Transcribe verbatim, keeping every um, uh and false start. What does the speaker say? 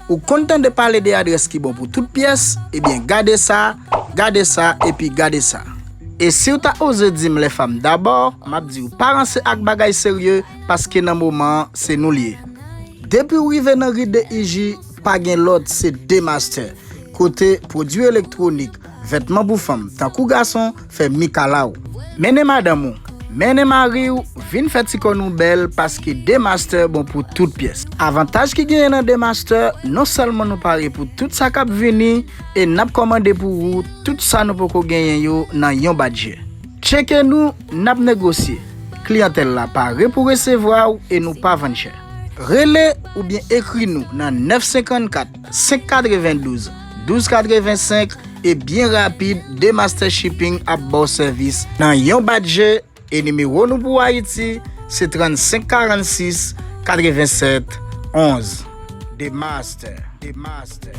Ou konn tande pale de adrès ki bon pou tout pyès? Ebyen, gade sa, gade sa, epi gade sa. E si w ta oze di m les femmes d'abord, m ap di w pa ranse ak bagay serye, paske nan moman an, se nou l ye. Depi w rive nan ri de Iji, pa gen lòt, se Demaster. Kote pwodui elektwonik, vètman pou fanm, tankou gason, fè mikalaw. Mennen madanm ou, mennen mari w, vin fè ti kò nou bèl, paske Demaster bon pou tout pyès. Avantaj ki genyen nan Demaster, non sèlman nou pare pou tout sa k ap vini, e n ap kòmande pou ou tout sa nou poko genyen yo nan yon badjè. Tcheke nou, n ap negosye. Kliyantèl la pare pou resevwa w e nou pa vann chè. Rele oubyen ekri nou nan nèf senkannkat, senk katrevendouz, douz katrevensenk e byen rapid, Demaster Shipping ap ba w sèvis nan yon badjè e nimewo nou pou Ayiti se trannsenk karannsis katrevensèt onz. Demaster, Demaster.